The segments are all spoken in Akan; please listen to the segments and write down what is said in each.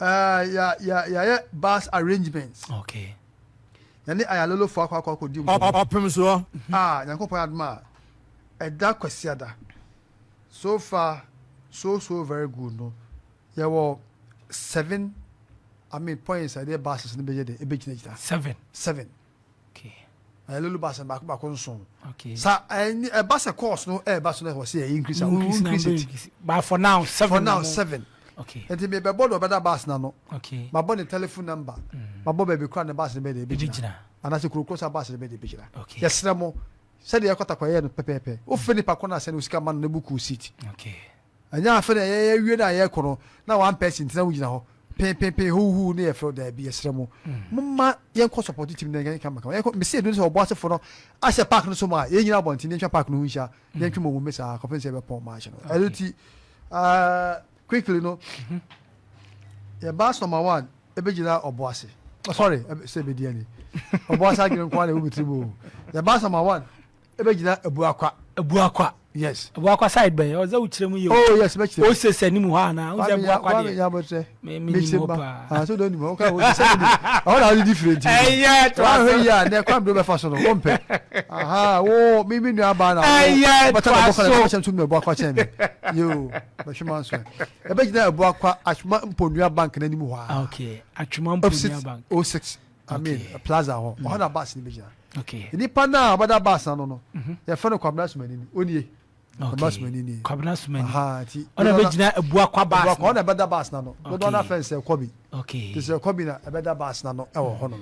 Yɛayɛ bus arrangements. Yɛne Ayalolofoɔ akɔ akɔdi nkɔmmɔ. Ɔpem soɔ. A Nyankopɔn adom a, ɛda Kwasiada, so far so very good no, yɛwɔ seven, I mean, points a yɛde buses no bɛyɛ de ɛbɛgyinagyina. Seven. Seven. Ayalolo bus no baako baako nson. Sa ɛni ɛba sɛ course no ɛɛba so na wɔ sɛ yɛ increase a, we will increase increase it. Increase. But for now, seven. For na now, seven. Nti mebɛbɔ de ɔbɛda bus na no, mabɔ ne telephone number, mabɔ baabi kora ne bus no bɛyɛ de ɛbɛgyina. Ɛbɛgyina. Anaasɛ kurokuro sa bus no bɛyɛ de ɛbɛgyina. Yɛsrɛ mo, sɛdeɛ yɛkɔtakɔ yɛyɛ no pɛpɛɛpɛ, wofɛ nipa kɔ no asɛ no sika ma no na book seat. Ɛnyɛ afɛ na yɛyɛ wie no a yɛkɔ no na one person tena wo gyina hɔ pɛnpɛnpɛn huhu ne yɛfrɛ. Daabi, yɛsrɛ mo, momma yɛnkɔ support team na yɛnka maka yɛnkɔ. Mesi edu sɛ ɔbɔ asefo no ahyɛ park no so ma yɛn nyina abɔnten, yɛntwa park no ho nhyia, yɛntwe mo mu saa kɔpem sɛ yɛbɛpɔn match no. Ɛno ti quickly no, yɛ bus number one ebɛgyina ɔbɔ ase. Oh, sorry, sɛ ebɛdi ani ɔbɔ ase adwene nko ara na ɛwɔ mi tiri mu o. Yɛ bus number one ebɛgyina Ebuakwa. Ebuakwa. Yes. Ebuakwa side bɛn? Ɔsɛ wokyerɛ mu yie o. Oh yes, mɛkyerɛ. O sɛ anim hɔ anaa? Wo sɛ Ebuakwa Kwame deɛ. Nyabɔtrɛ. Me nim hɔ paa. Ah, so don't know. Okay, wo sɛ ni. Ɛhɔ na wode di firi nti. Ɛyɛ to Wahwɛ aso. yi a, nɛ Kwame de wobɛfa so no, wompɛ. Aha, wo me nua baa na wo. Ɛyɛ Wobɛta to na bɔkɔ na aso. bɛkyɛm so mu Ebuakwa kyɛn me. Yo, bɛhwɛ ma nso. Ɛbɛgyina Ebuakwa Atwoma Mponua Bank n'anim hɔ a. Okay. Atwoma Opposite Mponua Bank. 06, I mean, Plaza hɔ. Ɔhɔ na bus no bɛgyina. Nipa na ɔbɛda bus no no, yɛfrɛ no Kwabena Sumanini. Onie. Kwabena Sumanini nie. Kwabena Sumani. Aha, nti. Ɔna bɛgyina Ebuakwa bus Ebuakwa no. ɔna ɛbɛda bus na no. Dodoɔ no afɛn sɛ Kɔbi. Te sɛ Kɔbi na ɛbɛda bus na no ɛwɔ hɔ no.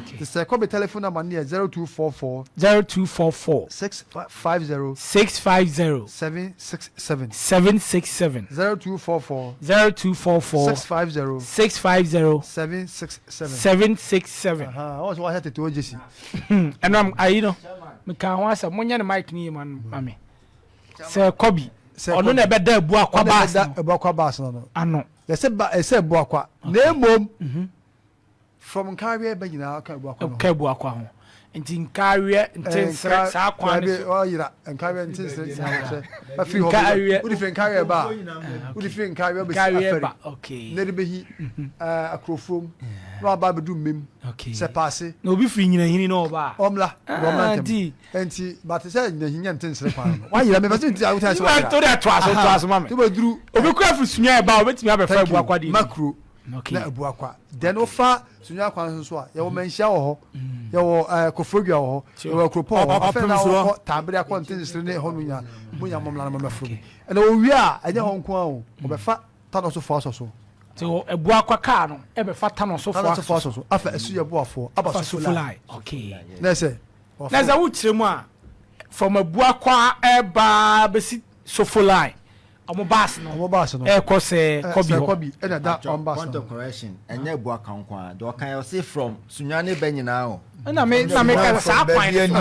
Te sɛ Kɔbi telephone number no yɛ 0244 0244 650 650 767. 767. 0244 0244 650 650 767. 767. Aha, ɔwɔ sɛ wahyɛ tete o gyesi. Ɛnam ayi no, meka ho asɛm, monyɛ ne mic no yie ma me. Sɛ Kɔbi. Sɛ Ɔno na ɛbɛda Ebuakwa ɔna bus ɛbɛda no. Ebuakwa bus no. Ano. Yɛsɛ ba ɛsɛ Ebuakwa. Na emom from Nkawie bɛ nyinaa ka Ebuakwa no ho. Ka Ebuakwa ho. Nti Nkawie Ntensere saa kwan no so. Ɔyera Nkawie Ntensere nyinaa afiri hɔ. Nkawie. Wode firi Nkawie ba a, wode firi Nkawie bɛsi Nkawie Afɛri. ba. Okay. Na de bɛhi akurofrom na waba abɛdu mmem. Sɛ paase. Na obi firi Nyinahini na ɔba a. Ɔmmla na ɔmmla Ah, ntɛm. nti. Nti bate sɛ Nyinahini nyɛ Ntensere kwan no. Wayera mepɛ sɛ nti a wotaa sɛ wayera. To de to aso ma me. To bɛduru. Obi kura firi Sunya ɛba a, obetumi abɛfa Thank you. Ebuakwa deɛ. Makuro na Ebuakwa. Then wofa Sunya kwan so so a, yɛwɔ Manhyia wɔ hɔ. Yɛwɔ Koforidua wɔ hɔ. Yɛwɔ Kuropɔn wɔ hɔ. Afei na Ɔpem soɔ. wɔkɔ Taabere akɔ Ntensere ne ɛhɔ no nyinaa. Mo nya mo mmla na mo mmɛforo bi. Ɛna owie a, ɛnyɛ hɔ nko ara o. Wɔbɛfa Tano so fo asɔ so. Nti Ebuakwa kaa no ɛbɛfa Tano so fo Tano so fo aso asɔ so. Afa ɛso yɛ boafoɔ aba Afa Sofolai. Sofolai. Okay. Na ɛsɛ. Na sɛ wokyerɛ mu a, from Ebuakwa ɛba bɛsi Sofolai, ɔmo bus no. Ɔmo bus no. Ɛkɔ sɛ Kɔbi Sɛ hɔ. Kɔbi ɛna da ɔmo bus Point no. of correction, ɛnyɛ Ebuakwa nko a deɛ ɔka yɛ, ɔse from Sunyani bɛ nyinaa o. Ɛna me ka sɛ saa kwan no so,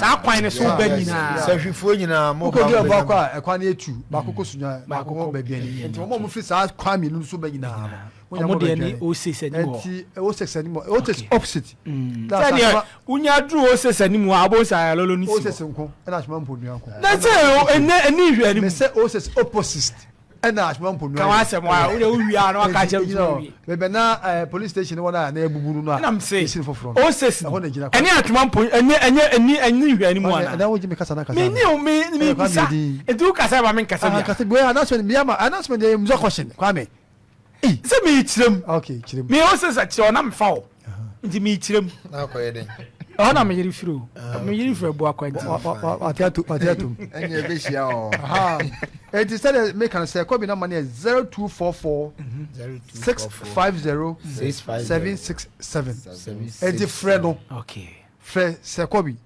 saa kwan no so bɛ nyinaa. Sɛ hwifoɔ nyinaa mo ba Wokɔdu mo Ebuakwa a, ɛkwan no yɛ tu. Baako kɔ Sunya, baako kɔ baabi ani. Nti wɔn a wɔfiri saa kwan mmienu no so bɛ nyinaa no, mo nya Ɔmo mo deɛ baabi ne ani. O6 anim hɔ. Nti O6 anim hɔ. O6 opposite. Na Sɛdeɛ Asantuma- wonya duru O6 anim hɔ a, abɔ sɛ Ayalolo no si O6 hɔ. nko ɛna Atwoma Mponua nko. Na sɛ ɛnɛ ɛni hwɛ anim. Mɛ sɛ O6 opposite ɛna Atwoma Mponua. Ka w'asɛm a wode wowie a na waka kyerɛ me sɛ wowie. Bɛbɛ na police station wɔ na ebubu no a. Ɛnam se esi no foforɔ no. O6 Ɛhɔ na gyina. Ɛne Atwoma Mpo ɛnyɛ ɛni hwɛ anim ana. Ɛna wogye mi kasa na kasa. Me ni o me bisa nti wo kasa ma me nkasa Ah, bia. kasa bi announcement mi ama announcement yɛ musa question, Kwame. Sɛ me kyerɛ mu. Okay, kyerɛ mu. Me O6 kyerɛ ɔna me fa o. Nti me kyerɛ mu. Na akɔyɛ den? Ɛhɔ na me yere firi o. Me yere firi Ebuakwa nti. Wate ato, wate ato. Ɛnyɛ ɛbɛhyia o. Aha. Eti sɛdeɛ meka no sɛ Kɔbi number no yɛ 0244 650 767. Eti frɛ no. Frɛ sɛ Kɔbi.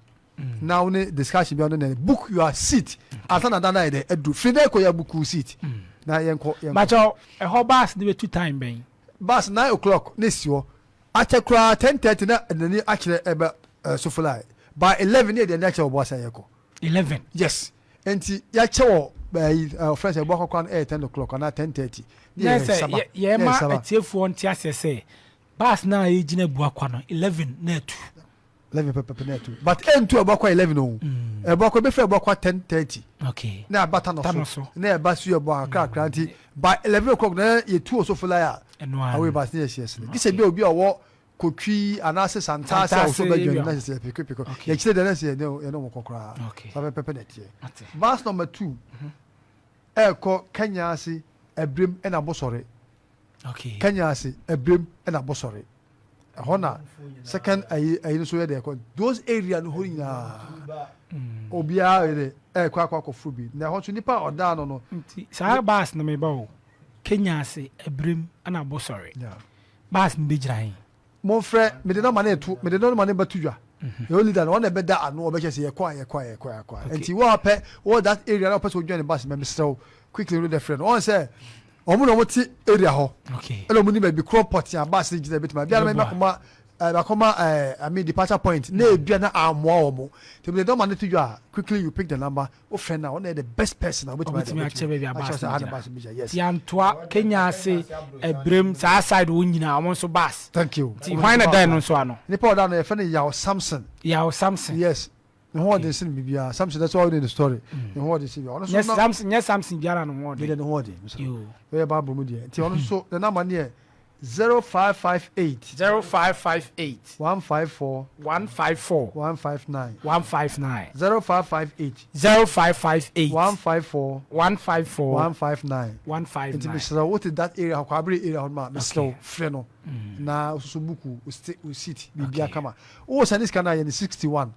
Na wo ne discussion bi ɔno na book your seat. Asa na dana yɛ dɛ ɛdu. Firi dɛ kɔ yɛ book wo seat. Na yɛnkɔ yɛnkɔ. Bakyɛw, ɛhɔ bus ne bɛtu time bɛn? Bus 9 o'clock ne si hɔ. Akyɛ koraa 10:30 na n'ani akyerɛ ɛbɛ Sofolai. By 11 ne yɛde ani akyerɛ wɔ Boasa yɛkɔ. 11. Yes. Nti yɛakyɛ wɔ ɛyi ɔfrɛ sɛ Ebuakwa koraa no ɛyɛ 10 o'clock anaa 10:30. Ne Na yɛ sɛ saba. yɛma Ne yɛ saba. atiefoɔ nte aseɛ sɛ bus na yɛgyina Ebuakwa no, 11 na atu. 11 pɛpɛpɛ na ɛtu, but ɛntu Ebuakwa 11 o. Ebuakwa ebɛfɛ Ebuakwa 10:30. Na ɛba Tano Tano so. So. Na ɛba so yɛ bɔ akra akra, nti by 11 o'clock na yɛtu wɔ Sofolai a. Away bus ne yɛ hyɛ sene. Gye sɛ bi a obi a ɔwɔ Kotwi anaasɛ Santase a ɔso bɛdwa no na kyerɛ sɛ yɛpeke peke. Yɛkyerɛ deɛ na sɛ yɛne wɔn kɔ koraa. Saa pɛpɛpɛ na ɛteɛ. Bus number 2 ɛrekɔ Kenya ase Abirem ɛna Bosɔre. Kenya ase Abirem ɛna Bosɔre. Ɛhɔ na second ayi ayi no so yɛ deɛ ɛkɔ. Those area no hɔ nyinaa obiara yɛ dɛ ɛrekɔ akɔ akɔforo bi. Na ɛhɔ nso nipa a ɔda ano no. Nti saa bus no meba o. Kenya ase Abirem ɛna Bosɔre. Bus no bɛgyina he? Monfrɛ, mede nɔma no reto, mede nɔma no bɛto dwa. Yɛwɔ leader no, ɔno na ɛbɛda ano, ɔbɛkyerɛ sɛ yɛkɔ a, yɛkɔ a, yɛkɔ a, yɛkɔ a. Nti wo a wopɛ, wowɔ that area na wopɛ sɛ wo join bus no, mesrɛ wo, quickly no dɛ frɛ no. Ɔn sɛ, wɔn na wɔte area hɔ, ɛna wɔn nim baabi korɔ pɔtee a bus no gyina, ebetumi, ebia na mɛkɔma, ɛɛ, makɔma, ɛɛ, I mean departure point, na ebia na ammoa wɔn. Nti mede nɔma no to dwa a, quickly you pick the number, Wo frɛ no a, ɔno na ɛyɛ the best person a wobɛtumi ayɛ akyerɛ baabi a bus no gyina. Yes. Yantoa, Kenya ase, Abirem, saa side hɔ nyinaa, wɔn nso bus. Thank you. Nti hwan na da ɛno nso ano? Nipa ɔda no yɛfrɛ no Yaw Samson. Yaw Samson. Yes. Ne ho ɔden sen biribiara. Samson, that's all in the story. Ne ho ɔden sen biribiara. Ɔno nso na Samson, nyɛ Samson biara na ne ho ɔden. Ne ho ɔden. Yoo. Ɛyɛ Bible mu deɛ. Nti ɔno nso ne number no yɛ 0558. 0558. 154. 154. 159. 159. 0558. 0558. 154. 154. 159. 159. Nti mesrɛ wo wote that area hɔ Kwabere area hɔ nom a mesrɛ wo frɛ no na wososo buku wo seat biribia kama. Wowɔ sane sika no a yɛ no 61.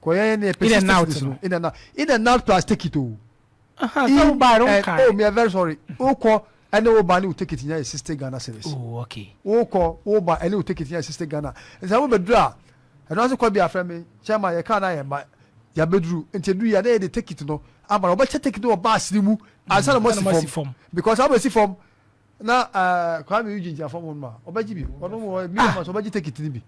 Kɔ yɛn ne yɛpɛ 60 cedis no in and out in and out plus ticket o. In and oh me very sorry wokɔ ɛne wo ba ne wo ticket nyinaa yɛ 60 Ghana cedis. Oh okay. Wokɔ wo ba ɛne wo ticket nyinaa yɛ 60 Ghana. Nti sɛ wobɛduru a ɛno ase kɔ bi afrɛ me chairman yɛ car no ayɛ ma yɛabɛduru nti ɛduru yɛ a na yɛde ticket no ama no wɔbɛkyɛ ticket no wɔ bus no mu ansa na wɔasi fam because abɛsi fam Na eh, Kwame Eugene gyina fam hɔ nom a, ɔbɛgye bi. Ɔno mo hɔ, million ma so ɔbɛgye ticket no bi.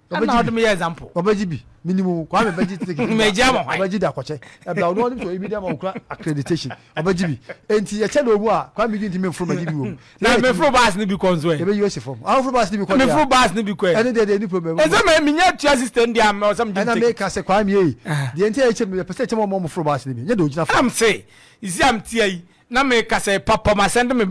Ɛna ɔde me yɛ example. Ɔbɛgye bi. Minim o, Kwame bɛgye ticket no bi. Mɛgye ama hwan? Ɔbɛgye de akɔkyɛ. Ɛbla ɔno ɔnim sɛ ebi de ama okura accreditation. Ɔbɛgye bi. Enti yɛkyɛ na omu a, Kwame Eugene ntumi mforo mɛgye bi wɔ mu. Na meforo bus no bi kɔ nso ɛ. Yɛbɛyi asi fam. Ah, woforo bus no bi kɔ deɛ a. Meforo bus no bi kɔ ɛ. Ɛno deɛ deɛ ni problem. Ɛsɛ mɛ menya tua system deɛ a mɛ ɔsɛ megye Ɛna ticket. meka sɛ Kwame ei, deɛ nti a yɛkyɛ no yɛpɛ sɛ yɛkyɛ ma ɔmo a ɔmo foro bus no bi. Nyɛ deɛ ogyina fam. Ɛna mese, sisi a metia yi, Na me ka sɛ papa ma sɛnde me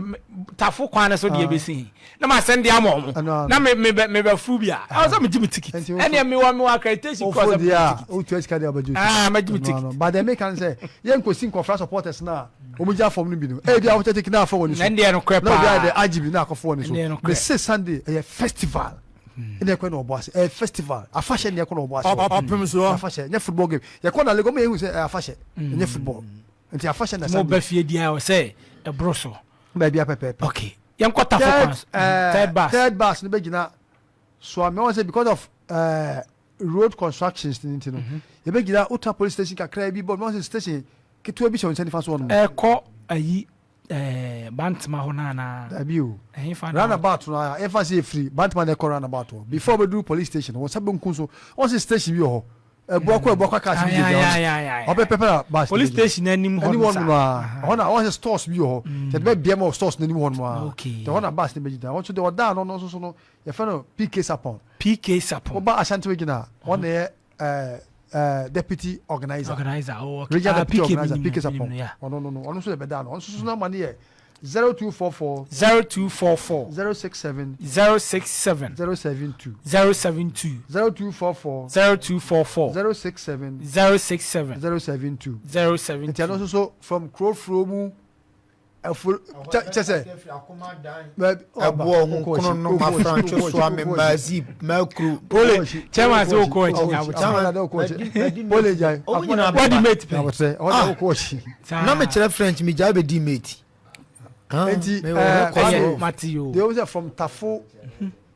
tafo kwan no so deɛ bɛsi he na ma sɛnde ama ɔmo na me me bɛ me bɛ furu bi a ɛwɔ sɛ me gye me ticket ɛneɛ me wɔ me wɔ accreditation kura sɛ me gye ticket wotua sika deɛ ɔbɛgye ah mɛgye me ticket but deɛ meka ne sɛ yɛn kɔsi nkɔfra supporters no a wɔn gya fam no bi no ebi a wɔkyɛ ticket na afɔ wɔn so ɛndeɛ no korɛ na obi ayɛ paa dɛ agye bi na akɔfɔ wɔn so ɛndeɛ no korɛ me se Sunday ɛyɛ festival ɛna ɛkɔ na ɔbɔ ase ɛyɛ festival afahyɛ na ɛkɔ na ɔbɔ ase Ɔpem soɔ. afahyɛ nyɛ football game yɛkɔ na league ɔmo yɛ hu sɛ ɛyɛ afahyɛ ɛnyɛ football Nti afahyɛ na Mo Sunday. ba fie di a ɔsɛ ɛboro so. Baabi a pɛpɛɛpɛ. Okay. Yɛn kɔ tafo kwan so. Eh, Third bus. Third bus no bɛgyina Suame wɔn sɛ because of uh, road constructions ni nti no. Mm -hmm. Yɛbɛgyina Uta police station kakra bi bɔ no wɔn sɛ station ketewa bi hyɛ wɔn nsa nifa so hɔ nom. Ɛkɔ ayi ɛɛ Bantama hɔ naa naa. Dabi o. Ɛhe fa na. Roundabout no a yɛfa sɛ yɛfiri Bantama na ɛkɔ roundabout hɔ. Before bɛduru police station wɔn nsa benkum so wɔn sɛ station bi wɔ hɔ. Ɛboa kɔ ɛboa kɔ cars bi gyina hɔ. Ɔbɛ pɛpɛ na bus. Police station anim hɔ nom saa. Anim hɔ nom aa. Ɛhɔ na wɔn sɛ stores bi wɔ hɔ. Yɛde bɛ bia ma wɔ stores n'anim hɔ nom aa. Okay. Ɛhɔ na bus no bɛ gyina. Wɔn nso deɛ ɔda ano no nso so no yɛfrɛ no PK Sapon. PK Sapon. Woba Ashanti region a wɔn na yɛ ɛɛ ɛɛ deputy organizer. Organizer oh okay. Regional Ah, deputy PK organizer minim PK no, Sapon. minim no, yeah. Ɔno no no ɔno nso yɛ bɛda ano. Ɔno nso so number no yɛ 0244. 0244. 067. 067. 072. 072. 0244. 0244. 067. 067. 072. 072. Nti ɛno nso so from kurofuro mu ɛfo kyɛ kyɛ sɛ. Ɛboɔ ho kono no ma franco soa me maazi makuru. Pole chairman sɛ wokɔ akyi nyabokyɛ. Pole gyae. Ɔmo nyinaa bɛba. Wadi mate pɛ. Nyabokyɛ ɔde wokɔ akyi. Na mekyerɛ French megyae bɛdi mate. Enti ɛɛ Kwame mate yo. Deɛ wɔn sɛ from Tafo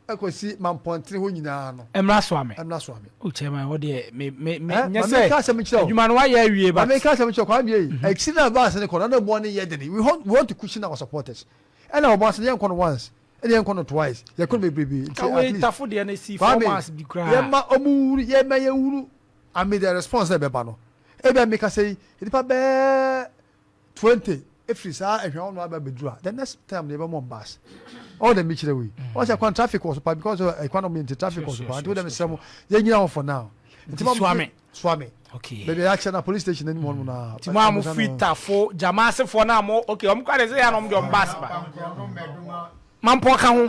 ɛkɔsi Mampɔntene hɔ nyinaa no. Ɛmra Soame. Ɛmra Soame. O chairman wɔ deɛ me me me nyɛ sɛ adwuma no wayɛ awie but. Maame nka asɛm nkyerɛ Kwame yi akyiri na baasi ne kɔ na na ɛboɔ ne yɛ dene we want we want to cushion our supporters ɛna ɔbɔ ase yɛn kɔ no once ɛna yɛn kɔ no twice yɛ kɔ no bebrebe nti at least Tafo deɛ no si four months bi koraa. Kwame yɛn ma ɔmo wuru yɛn ma yɛn wuru I mean the response na ɛbɛba no ebia meka sɛ yi nipa bɛɛ 20 efiri saa ɛhwɛ hɔ no aba abɛduru a the next time no yɛbɛmɔ bus ɔwɔ dɛ mekyerɛ wei ɔwɔ sɛ kwan traffic wɔ so pa because ɛkwan no nti traffic wɔ so pa nti wo dɛ mesrɛ mo yɛnyina hɔ for now nti ma suame suame okay baabi a yɛakyɛ na police station anim hɔ nom na nti mo a mo firi tafo gyama asefoɔ no a mo okay ɔmo kora de sɛ yɛ na ɔmo de ɔmo bus ba mampɔ ka ho.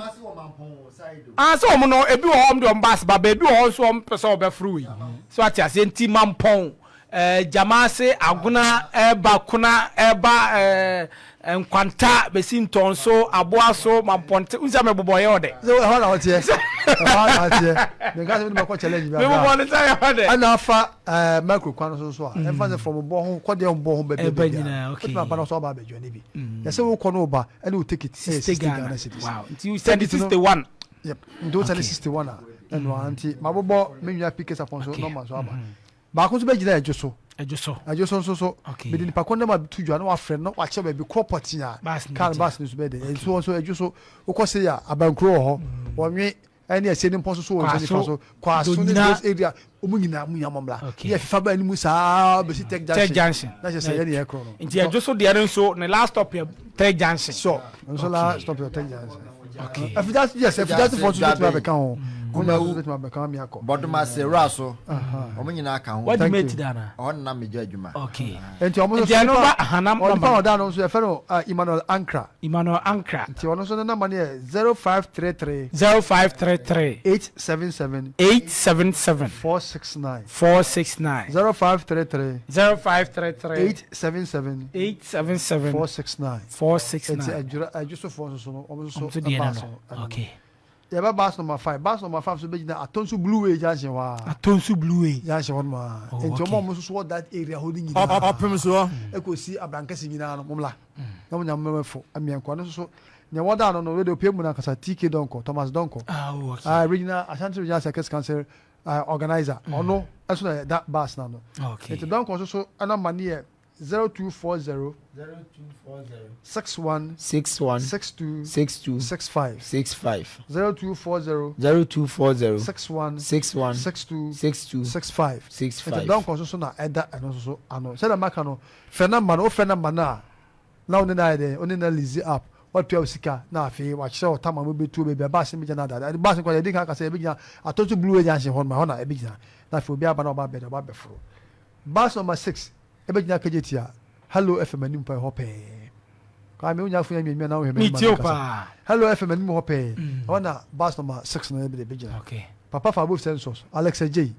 Ah, sɛ wɔn no ebi wɔ hɔ wɔn de wɔn bus ba, baabi wɔ hɔ nso wɔn pɛ sɛ wɔbɛforo wei. So ate aseɛ nti Mampɔn, eh, Gyamaase, Agona, ɛba Kuna, ɛba eh, Nkwanta, bɛsi Ntɔnso, Aboaso, Mampɔnte. N sɛ mebobɔ yɛ ɔdɛ. Sɛ ɛhɔ na ɔteɛ. Ɛhɔ na ɔteɛ. Menka sɛ mede bɛkɔ challenge bi abra. Mebobɔ no sɛ ɛhɔ dɛ. Ɛna afa eh, micro kwan no so nso a, ɛmfa sɛ from bɔ ho, kɔdeɛ bɔ ho baabi Ɛba baabi a. nyinaa, okay. Wotumi aba na ɔsɛ ɔba abɛdwa ne bi. Yɛsɛ wokɔ no woba ɛne wo ticket ɛyɛ 60 60 Ghana. Ghana cedis. Wow. Nti wo send Ticket no 61. Yep. Nti wo send Okay. 61 a ɛno ara nti mabobɔ me nua PK Sapon so Okay. nɔmba nso aba. Baako nso bɛgyina Adwo so. Adwo so. Adwo so nso so Okay. mede nipa ko nɔmba to dwa na wafrɛ no na wakyerɛ baabi korɔ pɔtee a Bus no car no bɛgyina. bus no nso bɛyɛ dɛ. Nso nso Adwo so wokɔ sei a Abankuro wɔ hɔ. Wɔnwe ɛne ɛsɛ ne mpɔn so so wɔ nsa nifa so kwaso ne those area ɔmu nyinaa mu nyinaa mɔmla ne yɛ fifa ba anim saa bɛsi tech junction tech junction na kyerɛ sɛ yɛ ne yɛ korɔ no nti ɛdwo so deɛ no nso ne last stop yɛ tech junction so nso last stop yɛ tech junction okay afidasi yes afidasi fɔ nso bɛtumi abɛka ho kumawu bɛtumi abɛka ho miakɔ bɔdɔmase wura so wɔn nyinaa ka ho wadi mate da na ɔhɔ nana megya adwuma okay nti ɔmo nso nti ɛno ba ahanam ɔnipa ɔda no nso yɛfɛ no Emmanuel Ankra Emmanuel Ankrah. Nti ɔno nso ne number no yɛ 0533. 0533. 877. 877. 469. 469. 0533. 0533. 877. 877. 469. 469. Nti adwira adwosofoɔ nso so no wɔn nso so deɛ ɛbaa no so no. Okay. Yɛba bus number 5. Bus number 5 nso bɛgyina Atonsu Blue Way junction hɔ ara. Atonsu Blue Way. Junction hɔ nom ara. Oh, Nti okay. wɔn a wɔn nso so wɔ that area hɔ no nyinaa. Ɔpem soɔ. Ɛkɔsi Abrankɛse nyinaa no, mommra. Na mo nyame mɛfo mmea nkɔ. Ɛno nso so, nea wɔda ano no, wei deɛ opie mu no ankasa, TK Donkor, Thomas Donkor. Ah, oh, okay. Ah, regional, Ashanti Regional Circuit Council organizer. Ɔno nso na ɛda bus no ano. Okay. Nti Donkor nso so number no yɛ 0240. 0240. 61. 61. 62. 62. 65. 65. 0240. 0240. 61. 61. 62. 62. 65. 65. Nti Donkor nso so na ɛda ɛno nso so ano. Sɛdeɛ maka no, frɛ number no, wofrɛ number no a, na wo ne no ayɛ dɛn, wo ne no alizi up, watua wo sika, na afei wakyerɛ wo tam a mobɛtuo, baabi a bus no bɛgyina no adada. Bus no koraa deɛ yɛdi kan aka sɛ ɛbɛgyina Atonsu Blue Way Junction hɔ nom, ɛhɔ na ɛbɛgyina. Na afei obiara ba na waba abɛda, waba abɛforo. Bus number 6 ɛbɛgyina Kejetia, Hello FM anim pɛɛ hɔ pɛɛ. Kwame, wonya afo yɛ mmienu na wohwɛ m'anim a Metie wo mekasa. paa. Hello FM anim hɔ pɛɛ, ɛhɔ na bus number 6 no ɛbɛgyina. Okay. Papa Fabo Census, Alex Adjei,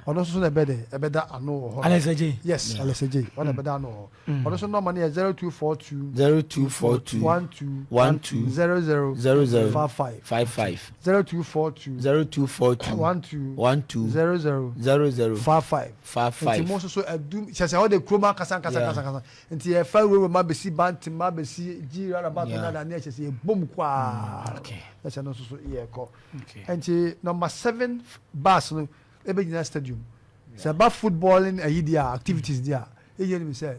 ɔno nso so na ɛbɛ dɛ ɛbɛda ano wɔ hɔ. Alex Adjei. Yes, Alex Adjei, ɔno na ɛbɛda ano wɔ hɔ. Ɔno nso nɔɔma no yɛ 0242. 0242. 12. 12. 00. 00. 55. 55. 0242. 0242. 12. 12. 00. 00. 55. 55. Nti mo nso so ɛdum kyɛ sɛ ɔde kurom ankasa ankasa ankasa ankasa nti yɛfa wurawura mu abɛsi Bantam abɛsi G roundabout Yeah. ne adeɛ kyɛ sɛ yɛbom kwaa ɛkyɛ no nso so yɛkɔ. Nti number 7 bus no ɛbɛgyina stadium. Sɛ ɛba footballing ayi deɛ a activities deɛ a ɛyɛ nim sɛ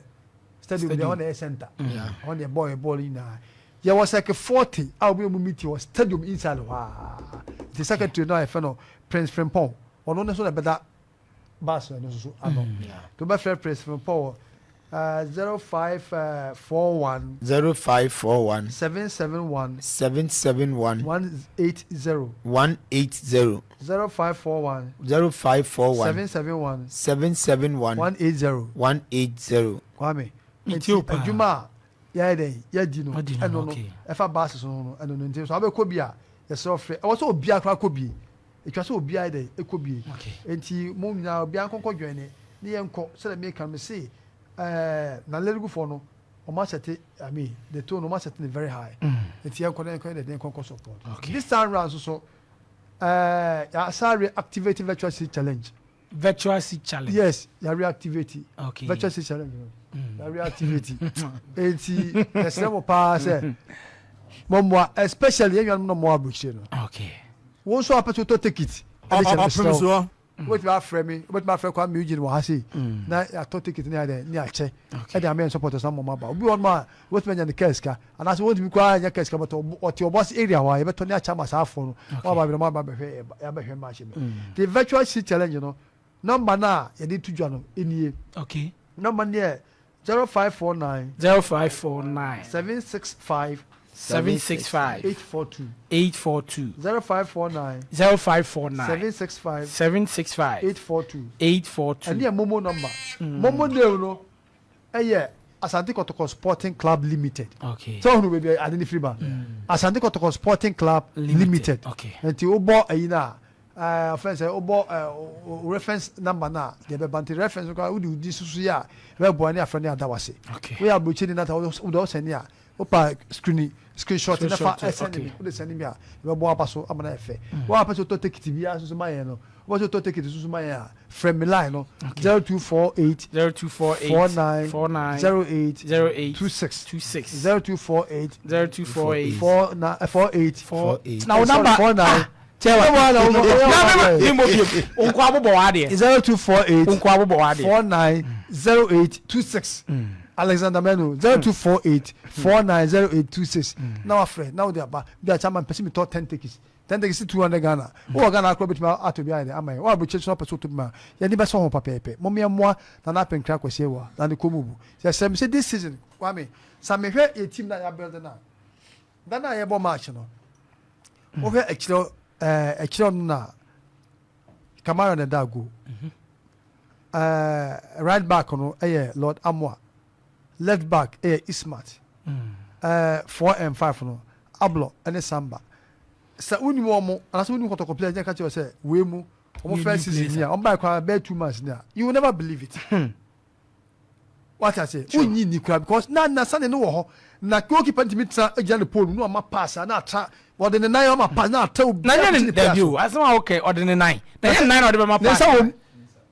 stadium deɛ ɛhɔ na ɛyɛ center. Ɛhɔ na ɛbɔ yɛ bɔɔl nyinaa. Yɛwɔ sɛke 40 a obi mu meet wɔ stadium inside hɔ a. Nti secretary no a yɛfrɛ no Prince Frimpong ɔno ne so na ɛbɛda bus no nso so ano. Nti wobɛfrɛ Prince Frimpong wɔ 0541 0541 771 771 180 180 0541 0541 771 771 180 180. Kwame, Nti nti o paa. adwuma a yɛayɛ dɛn yɛadi no Wadi no, ɛno no okay. ɛfa baase so no ɛno no nti so abɛkɔ bi a yɛsrɛ wo frɛ ɛwɔ sɛ obiara koraa kɔ bie ɛtwa sɛ obiara yɛ dɛn ɛkɔ bie Okay. nti mo nyinaa obiara nkɔnkɔ dwɛne ne yɛnkɔ sɛdeɛ meka no mese ɛɛ na lɛrigufoɔ no wɔn asɛte I mean the tone wɔn asɛte no very high nti yɛnkɔ na yɛnkɔ yɛ dɛn yɛnkɔ support Okay. this time round nso so ɛɛ yɛasa reactivate virtual seat challenge Virtual seat challenge. yes yɛ reactivate Okay. virtual seat challenge no yɛ reactivate nti yɛsrɛ mo paa sɛ mɔmmoa especially yɛn nuanom na mmoa aburokyire no Okay. wɔn nso a pɛ sɛ wotɔ ticket ɛde kyɛ Ɔpem mesrɛ wo soɔ. wobɛtumi afrɛ me wobɛtumi afrɛ Kwame Eugene wɔ ha sei na yɛatɔ ticket ne ayɛ ne akyɛ ɛde ama yɛn supporters na mmɔmɔ aba obi wɔ nom a wobɛtumi anya ne kaa sika anaasɛ wɔntumi koraa anya kaa sika but ɔte ɔbɔse area hɔ a yɛbɛtɔ ne akyɛ ama saa afoɔ no wɔn aba abɛrɛ wɔn aba abɛhwɛ yɛabɛhwɛ match no the virtual seat challenge no number no a yɛde to dwa no nie Okay. number no yɛ 0549 0549 765 765 842 842 0549 0549 765 765 842 842. ɛne yɛ momo number momo name no ɛyɛ Asante Kɔtɔkɔ Sporting Club Limited. Sɛ wohunu baabi a ade no firi ba? Asante Kɔtɔkɔ Sporting Club Limited. Nti wobɔ ayi no a, ɛɛ ɔfɛn sɛ wobɔ ɛɛ reference number no a, deɛ ɛbɛba. Nti reference no koraa wode wo din susu yɛ a, ɛbɛboa ne afrɛ ne ada wo ase. Woyɛ aburokyeni na wode wosɛne a, wopa screen screenshot na fa sɛne me. Wode sɛne me a, ɛbɛboa aba so ama no ayɛ fɛ. Wo a wopɛ sɛ wotɔ tekiti biara nso so ma yɛn no, wopɛ sɛ wotɔ tekiti nso so ma yɛn a, frɛ me line no 0248 0248 49 49 08 08 26 26 0248 0248 49 48 48 na wo number 49 kyɛwa na wo na me mo biem nko abobɔ wa adeɛ 0248 nko abobɔ wa adeɛ 49 08 26 Alexander Menu 0248 49 08 26 na wafrɛ na wode aba bi a kyama mpɛ sɛ metɔ 10 tickets 10 tickets 200 Ghana wowɔ Ghana akora bɛtumi atɔ bi ayɛ dɛ ama yɛ wowɔ aburokyire so na wopɛ sɛ wotɔ bi ma yɛde bɛsɔ ho papɛɛpɛ mom yɛmmoa Nana Apenkra Kwasi Awuah na ne kɔn mu bu sɛ sɛ mesɛ this season Kwame sa mehwɛ yɛ team na yɛabuild no a da no a yɛbɔ match no wohwɛ akyirɛ akyirɛ no na Kamara na ɛda goal right back no ɛyɛ Lord Amoah, left back ɛyɛ Ismat, 4 and 5 no Ablɔ ɛne Samba. Sɛ wonim wɔn anaasɛ wonim Kɔtɔkɔ players ne ka kyerɛ sɛ wei mu wɔn first season ni a wɔn baa koraa bɛyɛ 2 months ni a, you will never believe it. Wate ase? Wonyi ni koraa because na sani no wɔ hɔ na goalkeeper ntumi tena gyina ne pole mu na ɔma pass a na atra wɔde ne nan ɔma pass na atra obi. Na nyɛ ne dabi o, asɛm a wokɛ ɔde ne nan na nyɛ ne nan na ɔde bɛma ne pass. Nsa wɔm,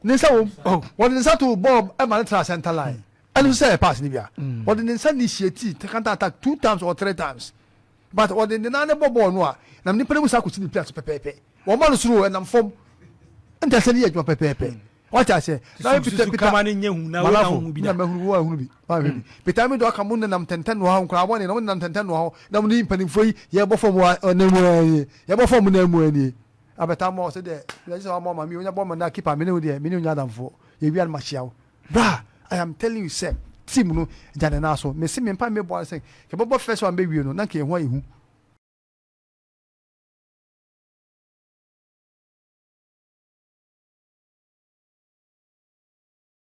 ne nsa wɔm. Wɔde ne nsa to bɔɔl ɛma ne tena center line, ɛno nso sɛ yɛ pass ne bia wɔde ne nsa initiate counter attack two times or three times, but wɔde ne nan ne bɔ bɔɔl no a nam nipa ne mu sa akɔsi ne pia so pɛpɛɛpɛ. Wɔn ma no soro ɛnam fam nta sɛ ne yɛ adwuma pɛpɛɛpɛ. Wate aseɛ? Na Susu Peter kama ne nyɛ hu na wo na Malafo hu bi na da. Mahunu wo ahunu bi wahwɛ bi. Peter mi dɔ aka mo nenam tɛntɛn wɔ ha, nkora abɔne na mo nenam tɛntɛn wɔ hɔ na mo ne mpanimfoɔ yi yɛbɔ fam wɔ ɔnan mu anie, yɛbɔ fam nan mu anie abɛta mo sɛ deɛ yɛgye sɛ wamɔ ma mi onya bɔ ma na keeper me ne wo deɛ me ne onya adamfoɔ yɛwia no mahyia wo bra. I am telling you sɛ team no gya ne nan so. Mesi me mpa me bɔ sɛ kɛbɛbɔ first one bɛwie no na nka yɛn ho ayɛ hu.